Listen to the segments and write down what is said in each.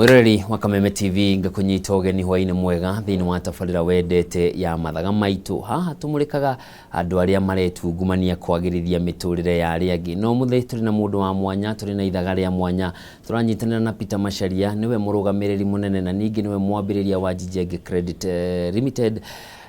Mwiroreri wa Kameme TV, ngakũnyita ũgeni hwainĩ mwega thĩinĩ wa tabarĩra wendete ya Mathaga Maitũ. Haha tũmũrĩkaga andũ arĩa maretungumania kwagĩrithia mĩtũrĩre ya arĩa angĩ. No mũthĩ tũrĩ na mũndũ wa mwanya, tũrĩ na ithaga rĩa mwanya. Tũranyitanĩra na Peter Macharia, nĩwe mũrũgamĩrĩri mũnene na ningĩ nĩwe mwambĩrĩria wa Jijenge Credit Limited.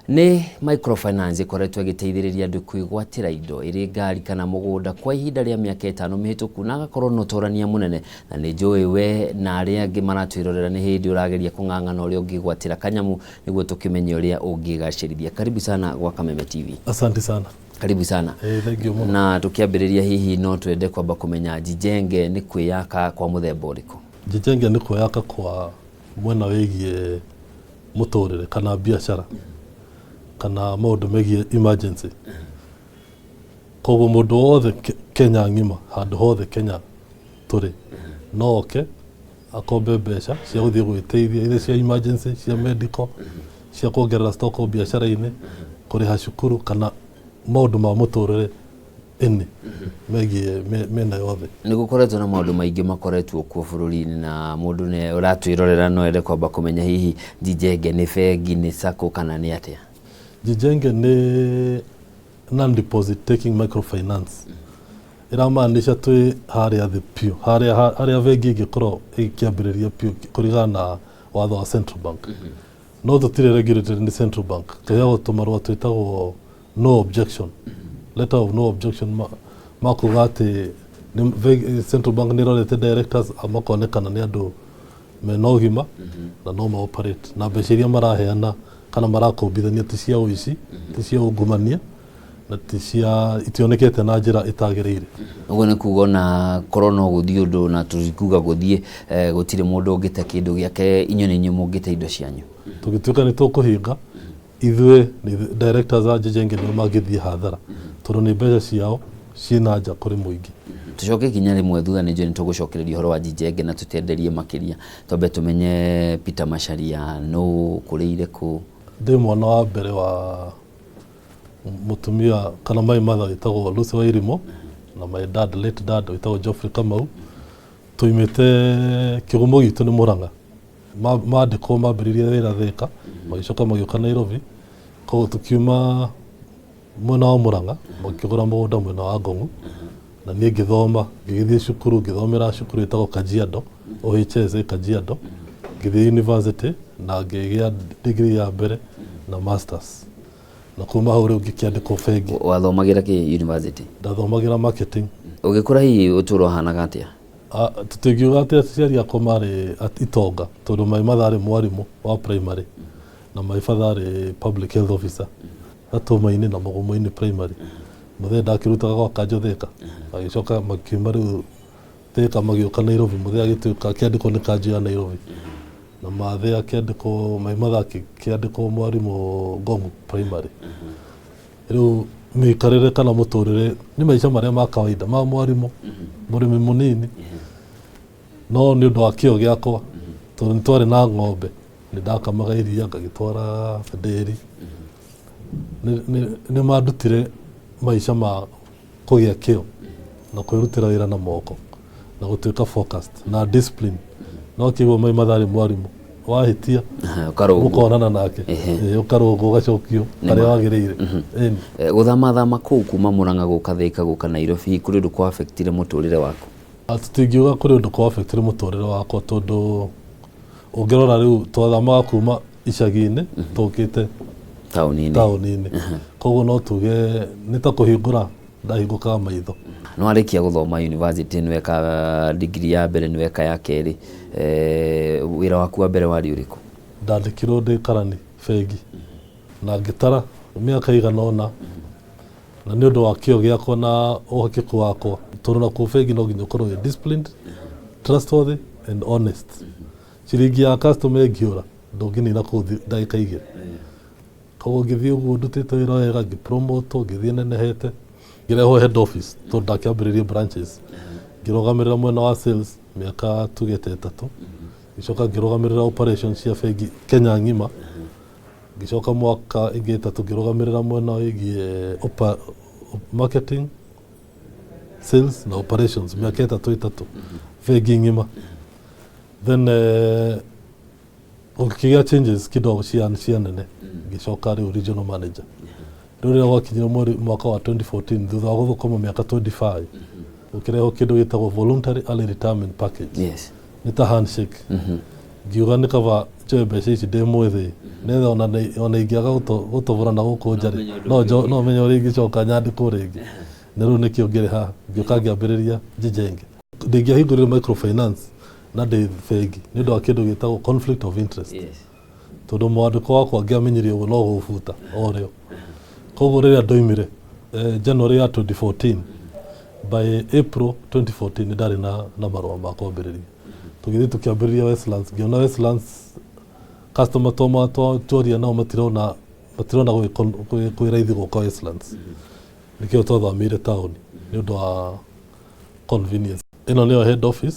Nĩ microfinance ĩkoretwo ĩgĩteithĩrĩria andũ kwĩgwatĩra indo ĩrĩ ngari kana mũgũnda kwa ihinda rĩa mĩaka 5 mĩhĩtũku, na agakorwo na ũtorania mũnene, na nĩ njũĩ we na arĩa angĩ maratwĩrorera nĩ hĩndĩ ũrageria kũng'ang'ana ũrĩa ũngĩgwatĩra kanyamu nĩguo tũkĩmenye ũrĩa ũngĩgacĩrithia. Karibu sana gwa Kameme TV. Asante sana. Karibu sana. Thank you mũno. Na tũkĩambĩrĩria, hihi no twende kwamba kũmenya Jijenge nĩ kwĩyaka kwa mũthemba ũrĩkũ? Jijenge nĩ kwĩyaka kwa mwena wĩgiĩ mũtũrĩre kana biacara kana maũndũ megiĩ emergency. Koguo mũndũ wothe Kenya ng'ima, handũ hothe Kenya tũrĩ, no oke akombe mbeca cia gũthiĩ gwĩteithia, either cia emergency, cia medical, cia kuongerera stock biacara-inĩ, kũrĩha cukuru kana maũndũ ma mũtũrĩre ĩnĩ megiĩ mĩena yothe. Nĩ gũkoretwo na maũndũ maingĩ makoretwo kuo bũrũri-inĩ, na mũndũ nĩ ũratwĩrorera no ende kwamba kũmenya hihi Jijenge nĩ bengi, nĩ sacco kana nĩ atĩa? Jijenge nĩ non-deposit taking microfinance. Ĩramaanisha twĩ harĩa thĩ biũ, harĩa harĩa bengi ĩngĩkorwo ĩkĩambĩrĩria biũ kũringana na watho wa Central Bank. No tũtirĩ regulated nĩ Central Bank. Tũheagwo tũmarũa twĩtagwo no objection, letter of no objection, ma kuga atĩ Central Bank nĩ ĩrorete directors makonekana nĩ andũ mena ũgima na no ma operate, na mbeca iria maraheana kana marakombithania ti cia ũici, ti cia ungumania na ti cia itionekete na njĩra ĩtagĩrĩire. Ũguo nĩ kuga ona korwo no gũthiĩ ũndũ, na tũtikuga gũthiĩ, gũtirĩ mũndũ ũngĩte kĩndũ gĩake, inyuĩ nĩ inyuĩ mũngĩte indo cianyu. Tũgĩtuĩka nĩ tũkũhinga, ithuĩ nĩ directors a Jijenge nĩo mangĩthiĩ hathara, tondũ nĩ mbeca ciao ciĩna nja kũrĩ mũingĩ. Tũcoke ikinya rĩmwe thutha, nĩ njũĩ nĩ tũgũcokereria ũhoro wa Jijenge na tũtenderie makĩria. Twambe tũmenye Peter Macharia nũ, ũkũrĩire kũ? Ndĩ mwana wa mbere wa mũtumia kana my mother wĩtagwo Lucy Wairimu na my dad, late dad, wĩtagwo Geoffrey Kamau. Tuimĩte kĩgumo gitũ nĩ Murang'a. Mandĩkwo mambĩrĩirie wĩra Thĩka, magĩcoka magĩũka Nairobi. Koguo tũkiuma mwena wa Murang'a, makĩgũra mũgũnda mwena wa Ngong'u, na niĩ ngĩthoma, ngĩgĩthiĩ cukuru, ngĩthomera cukuru ĩtagwo Kajiado, OHS ĩ Kajiado, ngĩthiĩ university na ngĩgĩa degree ya mbere na masters, na kuma hau rĩu ngĩkĩandĩkwo bengi. Wathomagĩra kĩ university? Ndathomagĩra marketing. Ũgĩkũra hihi ũtũũro ũhanaga atĩa? Tũtingiuga atĩ aciari akwa marĩ itonga, tondũ my mother arĩ mwarimũ wa primary na my father arĩ public health officer Gatũma-inĩ na Mũgũmũ-inĩ primary. Mũthee ndakĩrutaga gwa Kanjũ Thĩka, agĩcoka makiuma rĩu Thĩka magĩũka Nairobi. Mũthee agĩtuĩka akĩandĩkwo nĩ kanjũ ya Nairobi na mathe akĩandĩkwo, my mother akĩandĩkwo mwarimũ Ngong'u primary. Rĩu mĩikarĩre kana mũtũrĩre nĩ maica marĩa ma kawaida ma mwarimũ, mũrĩmi mũnini, no nĩ ũndũ wa kĩo gĩakwa, tondũ nĩ twarĩ na ng'ombe, nĩ ndakamaga iria ngagĩtwara ndĩri, nĩ mandutire maica ma kũgĩa kĩo na kwĩrutĩra wĩra na moko na gũtuĩka focused na discipline. No kĩguo my mother arĩ mwarimũ, wahĩtia ũkarũngwo. Mũkonana nake. Ũkarũngwo, ũgacokio harĩa wagĩrĩire. Ĩni. Gũthamathama kũu kuma Murang'a gũka Thĩka gũka Nairobi, kũrĩ ũndũ kwa affectire mũtũrĩre waku? Tũtingiuga kũrĩ ũndũ kwa affectire mũtũrĩre wakwa, tondũ ũngĩrora rĩu twathamaga kuma icagi-inĩ tũkĩte taũni-inĩ. Taũni-inĩ, koguo no tuge nĩ ta kũhingũra ndahingũkaga maitho. Nĩ warĩkia gũthoma university, nĩ weka degree ya mbere, nĩ weka ya kerĩ, wĩra waku wa mbere warĩ ũrĩkũ? Ndandĩkirwo ndĩ karani bengi na ngĩtara mĩaka ĩigana ũna, na nĩ ũndũ wa kĩo gĩakwa na ũhakĩku wakwa, tondũ nakuo bengi no nginya ũkorwo wĩ disciplined, trustworthy and honest. Ciringi ya customer ĩngĩũra, ndũngĩnina kũu ndagĩka 2. Koguo ngĩthiĩ ũguo ndutĩte wĩra wega, ngĩpromotwo, ngĩthiĩ nenehete, ngĩrehwo head office, tondũ ndakĩambĩrĩirie branches, ngĩrũgamĩrĩra mwena wa sales mĩaka tuge ta 3, ngĩcoka ngĩrũgamĩrĩra operations cia bengi Kenya ng'ima, ngĩcoka mwaka ĩngĩ 3 ngĩrũgamĩrĩra mwena wĩgiĩ marketing, sales na operations, mĩaka 3 3 bengi ng'ima. Then gũkĩgĩa changes kidogo cia nene, ngĩcoka rĩu regional manager. Rĩu rĩrĩa gwakinyire mwaka wa 2014, thutha wa gũthũkũma mĩaka 25, gũkĩrehwo kĩndũ gĩtagwo voluntary early retirement package. Nĩ ta handshake. Ngiuga nĩ kaba njoe mbeca ici ndĩ mwĩthĩ, nĩgetha ona ingĩaga gũtobora na gũkũ nja rĩ, no menye ũrĩa ingĩcoka nyandĩkwo rĩngĩ. Na rĩu nĩkĩo ngĩrĩ haha, ngĩũka ngĩambĩrĩria Jijenge. Ndingĩahingũrire microfinance na ndĩ bengi nĩ ũndũ wa kĩndũ gĩtagwo conflict of interest. Tondũ mwandĩko wakwa ngĩamenyire ũguo no gũbuta o rĩo. Koguo rĩrĩa ndoimire January ya 2014, by April 2014 nĩ ndarĩ na marũa ma kwambĩrĩria. Tũgĩthiĩ tũkĩambĩrĩria Westlands, ngĩona Westlands customer twaria nao matirona kwĩ raithi gũka Westlands. Nĩkĩo twathamĩire taũni nĩ ũndũ wa convenience. Ĩno nĩyo head office,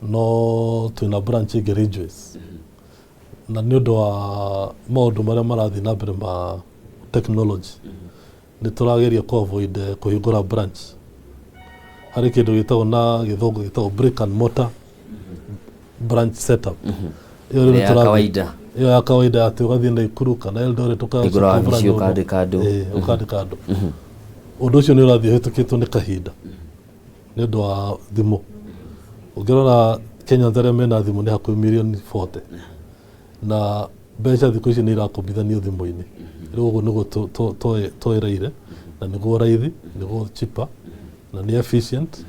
no twĩna branch ĩngĩ Ridgeways. Na nĩ ũndũ wa maũndũ marĩa marathiĩ na mbere ma technology, nĩ tũrageria kũ avoid kũhingũra branch. Harĩ kĩndũ gĩtagwo na gĩthũngũ gĩtagwo brick and mortar branch setup. Ĩyo rĩu Ĩrĩa ya nĩtũrathiĩ- kawaida. Ĩyo ya kawaida atĩ ũgathiĩ Naikuru kana Eldoret Hingũra wabici ũkahingũra ũkandĩka andũ. Ĩĩ, ũkandĩka andũ. Ũndũ ũcio nĩ ũrathiĩ ũhĩtũkĩtwo nĩ kahinda nĩ ũndũ wa thimũ. Ũngĩrora Kenyans arĩa mena thimũ nĩ hakuhĩ mirioni 40, na mbeca thikũ ici nĩ irakombithanio thimũ-inĩ. Rĩu ũguo nĩguo twereire, na nĩguo raithi, nĩguo cheaper na nĩ efficient.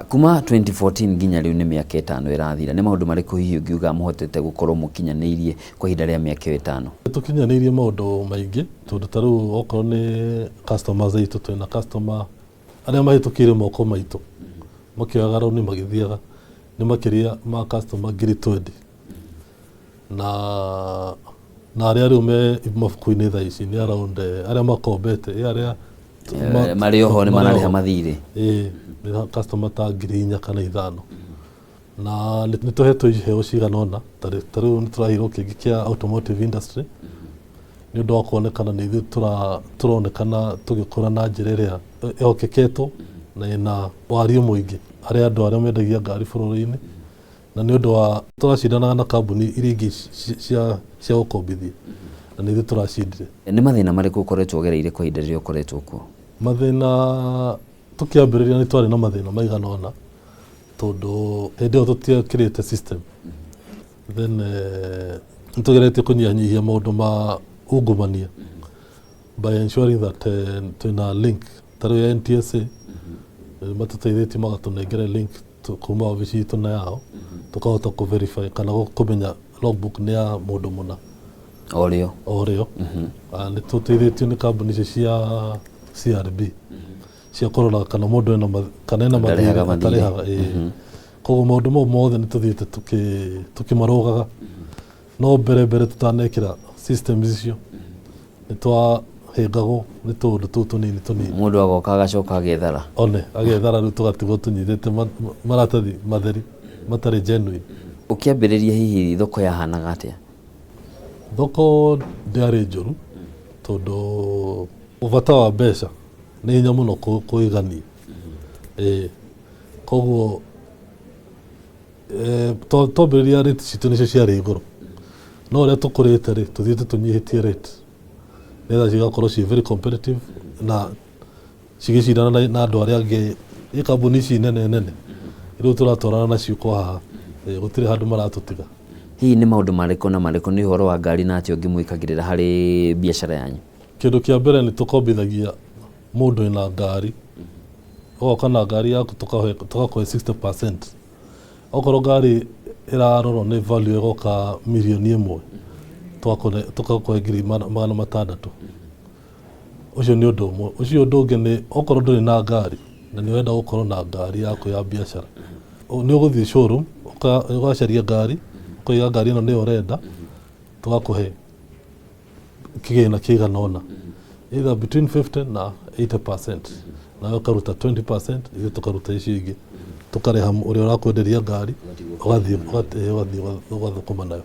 Kuma 2014 nginya rĩu nĩ mĩaka 5 ĩrathira. Nĩ maũndũ marĩkũ hihi ũngiuga mũhotete gũkorwo mũkinyanĩirie kwa ihinda rĩa mĩaka ĩyo 5? Tũkinyanĩirie maũndũ maingĩ, tondũ ta rĩu okorwo nĩ customers aitũ, twĩna customer arĩa mahĩtũkĩire moko maitũ makĩoyaga rũni magĩthiaga nĩ makĩria ma customer 20,000, na arĩa rĩu me mabuku-inĩ thaa ici nĩ around arĩa makombete arĩa Marĩ oho nĩ marĩ mararĩha oho. Mathirĩ. Ĩĩ, nĩ customer ta 4,000 kana 5,000, na nĩ tũhetwo iheo cigana ũna. Ta rĩu nĩ tũraheirwo kĩngĩ kĩa automotive industry nĩ ũndũ wa kuonekana nĩ ithuĩ tũronekana tũgĩkũra na njĩra ĩrĩa ĩhokeketwo na ĩna wariĩ mũingĩ harĩ andũ arĩa mendagia ngari bũrũri-inĩ, na nĩ ũndũ wa tũracindanaga na kambuni iria ingĩ cia gũkombithia, na nĩ ithuĩ tũracindire. Nĩ mathĩna marĩkũ ũkoretwo ũgereire kwa ihinda rĩrĩa ũkoretwo kuo? Mathĩna, tũkĩambĩrĩria nĩ twarĩ na mathĩna maigana ũna, tondũ hĩndĩ ĩyo tũtiekĩrĩte system. Then nĩ tũgeretie kũnyihanyihia maũndũ ma ungumania by ensuring that twĩna link ta rĩu ya NTSA. Matũteithĩtie magatũnengere link kuma obici itũ na yao, tũkahota kũ verify kana kũmenya logbook nĩ ya mũndũ mũna. O rĩo. O rĩo. Nĩ tũteithĩtio nĩ kambuni icio cia CRB cia kũrora kana mũndũ ena kana ena Ndarĩhaga mathirĩ mathirĩ. Atarĩhaga, ĩĩ. Koguo maũndũ mau mothe nĩ tũthiĩte tũkĩmarũgaga, no mbere mbere tũtanekĩra systems icio nĩ twahĩngagwo nĩ tũũndũ tũu tũnini tũnini. Mũndũ agoka agacoka agethara. One agethara, rĩu tũgatigwo tũnyitĩte maratathi matheri matarĩ genuine. Ũkĩambĩrĩria hihi thoko yahanaga atĩa? Thoko ndĩarĩ njũru, tondũ ũbata wa mbeca nĩ hinya mũno kũigania. Ĩĩ, koguo twambĩrĩria rate citũ nĩcio ciarĩ igũrũ, no ũrĩa tũkũrĩte rĩ, tũthiĩte tũnyihĩtie rate nĩgetha cigakorwo ciĩ very competitive na cigĩcindana na andũ arĩa angĩ, ĩ kambuni ici nene nene rĩu tũratwarana nacio kwa haha. Ĩĩ, gũtirĩ handũ maratũtiga. Hihi nĩ maũndũ marĩkũ na marĩkũ, nĩ ũhoro wa ngari na atĩa ũngĩ mwĩkagĩrĩra harĩ biacara yanyu? Kĩndũ kĩa mbere, nĩ tũkombithagia mũndũ ĩna ngari. Ũgoka na ngari yaku, tũgakũhe 60%. Okorwo ngari ĩrarorwo nĩ value ĩgoka 1 mirioni, tũgakũhe 600,000. Ũcio nĩ ũndũ ũmwe. Ũcio ũndũ ũngĩ nĩ okorwo ndũrĩ na ngari na nĩ ũrenda gũkorwo na ngari yaku ya biacara, nĩ ũgũthiĩ showroom, ũgacaria ngari, ũkoiga ngari ĩno nĩyo ũrenda, tũgakũhe kĩgĩna kĩigana ũna, either between 50 na 80%, nawe ũkaruta 20%, ithuĩ tũkaruta icio ingĩ, tũkarĩha ũrĩa ũrakwenderia ngari, ũgathiĩ ũgathũkũma nayo.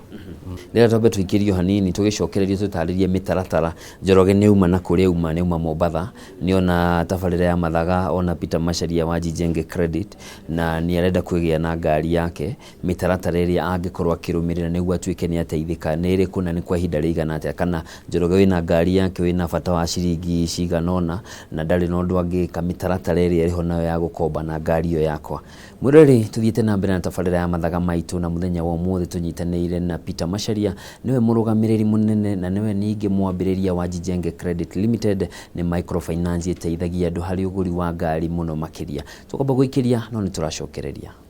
Rĩrĩa twambe tũikĩrio hanini tũgĩcokererie tũtarĩrie mĩtaratara. Njoroge nĩ auma na kũrĩa auma, nĩ auma Mombatha, nĩ ona tabarĩra ya Mathaga, ona Peter Macharia wa Jijenge Credit, na nĩ arenda kwĩgĩa na ngari yake. Mĩtaratara ĩrĩa angĩkorwo akĩrũmĩrĩra nĩguo atuĩke nĩ ateithĩka nĩ ĩrĩkũ na nĩ kwa ihinda rĩigana atĩa? Kana Njoroge wĩna ngari yake wĩna bata wa ciringi cigana ũna na ndarĩ na ũndũ angĩka, mĩtaratara ĩrĩa ĩrĩho nayo ya gũkomba na ngari ĩyo yakwa. Mwĩroreri, tũthiĩte na mbere na tabarĩra ya Mathaga Maitũ na mũthenya wa ũmũthĩ tũnyitanĩire na Peter Macharia, nĩwe mũrũgamĩrĩri mũnene na nĩwe ningĩ mwambĩrĩria wa Jijenge Credit Limited, nĩ microfinance ĩteithagia andũ harĩ ũgũri wa ngari mũno makĩria. Tũkwamba gũikĩria no nĩ tũracokereria.